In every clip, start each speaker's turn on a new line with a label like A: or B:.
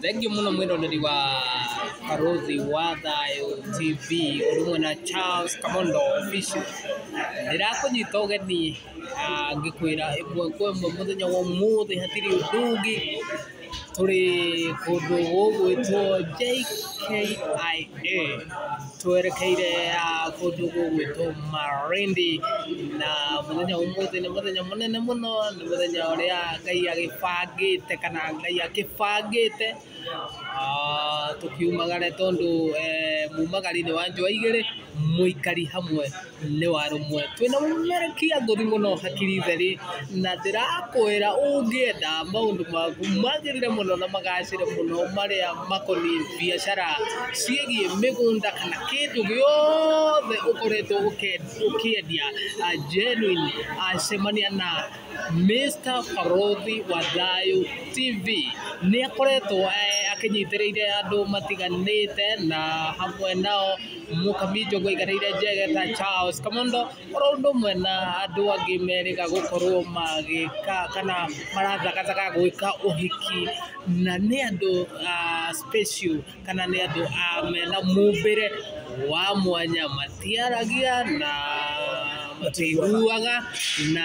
A: Thengiũ mũno mwĩroreri wa Barũthi wa Thayũ TV ũrĩ mwena Charles Kamondo Official. Ndĩrakũnyita ũgeni ngĩkwĩra ĩmwe kwa ĩmwe mũthenya wa ũmũthĩ hatirĩ ũndũ ũngĩ, tũrĩ kũndũ gũgwĩtwo JKIA twerekeire kũndũ gũgwĩtwo Malindi, na mũthenya wa ũmũthĩ nĩ mũthenya mũnene mũno, nĩ mũthenya ũrĩa Ngai agĩbangĩte kana Ngai akĩbangĩte tũkiumagare tondũ mumagari nĩ wa njũa igĩrĩ, mũikari hamwe nĩ wa rũmwe. Twĩna mũmerekia ngũthi mũno hakiri theri, na ndĩrakwĩra ũngĩenda maũndũ maku magĩrĩre mũno na magacĩre mũno marĩa makoniĩ biacara ciĩgiĩ mĩgũnda kana kĩndũ gĩothe ũkoretwo ũkĩendia genuine, cemania na Mr. Barũthi wa Thayũ TV. Nĩ akoretwo akĩnyitĩrĩire andũ matiganĩte na hamwe nao Mũkami Njogu aikarĩire njege ta Charles Kamondo oro ũndũ ũmwe na andũ angĩ merĩga gũkorwo magĩka kana marathagathaga gwĩka ũhiki, na nĩ andũ special kana nĩ andũ mena mũmbĩre wa mwanya, matiaragia na matiiguaga, na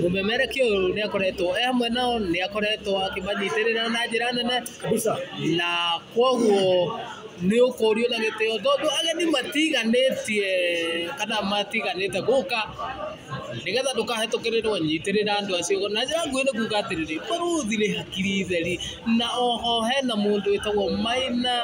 A: mũmemerekia ũyũ nĩ akoretwo e hamwe nao, nĩ akoretwo akĩmanyitĩrĩra na njĩra nene
B: kabisa,
A: na koguo nĩ ũkũrio na gĩtĩo tondũ ageni matiganĩtie kana matiganĩte gũka nĩgetha ndũkahetũkĩrĩrwo, nyitĩrĩra andũ acio na njĩra nguhĩ. Nĩ kuga atĩrĩrĩ, barũthi nĩ hakiri theri, na oho hena mũndũ wĩtagwo Maina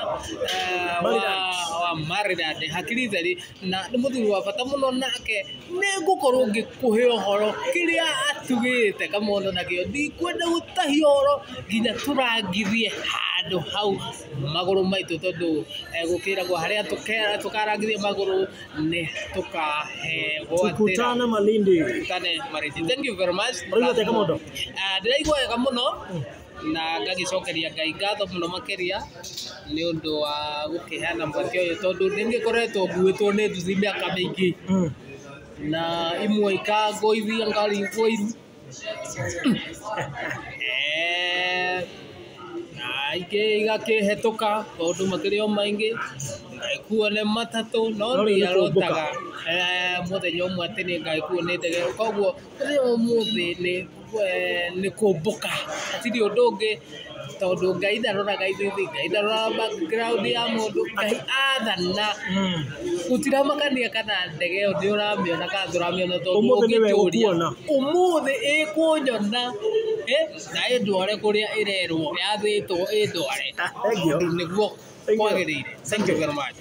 A: wa Maryland, hakiri theri, na nĩ mũthuri wa bata mũno, nake nĩ ngũkorwo ngĩkũhe ũhoro kĩrĩa atugĩte Kamondo nakĩo. Ndikwenda gũtahia ũhoro nginya tũrangithie handũ hau magũrũ maitũ, tondũ gũkĩragwo harĩa tũkarangithia magũrũ nĩ tũkahegwatĩra.
B: Tukutane Malindi.
A: Tukutane Malindi. Thank you very much.
B: Ũraigua atĩa Kamondo?
A: Ndĩraigua wega mũno na ngagĩcokeria Ngai ngatho mũno makĩria nĩ ũndũ wa gũkĩheana mweke ũyũ, tondũ nĩngĩkoretwo nguĩtwo nĩ nduthi mĩaka mĩingĩ na imwe ikangũithia ngarigwo iru, na ingĩ igakĩhetũka maũndũ makĩrĩ o maingĩ, ngagĩkuo nĩ matatũ, no
B: No rĩu nĩ
A: ndiarotaga mũthenya ũmwe atĩ nĩ ngagĩkuo nĩ ndege. Koguo mũthenya wa ũmũthĩ nĩ kũmbũka, hatirĩ ũndũ ũngĩ, tondũ Ngai ndaroraga ithuĩ, Ngai ndaroraga background ya mũndũ, Ngai athana gũtiramakania kana ndege ĩyo nĩ ũramĩona kana ndũramĩona, tondũ
B: Ũmũthĩ nĩwe
A: ũngĩnjũria
B: ĩgũkuona.
A: Ũmũthĩ ĩkũnyona na ĩndware kũrĩa ĩrerwo yathĩtwo ĩndware.
B: Thank you.
A: Nĩguo
B: Thank you.
A: kwagĩrĩire. Thank you very much.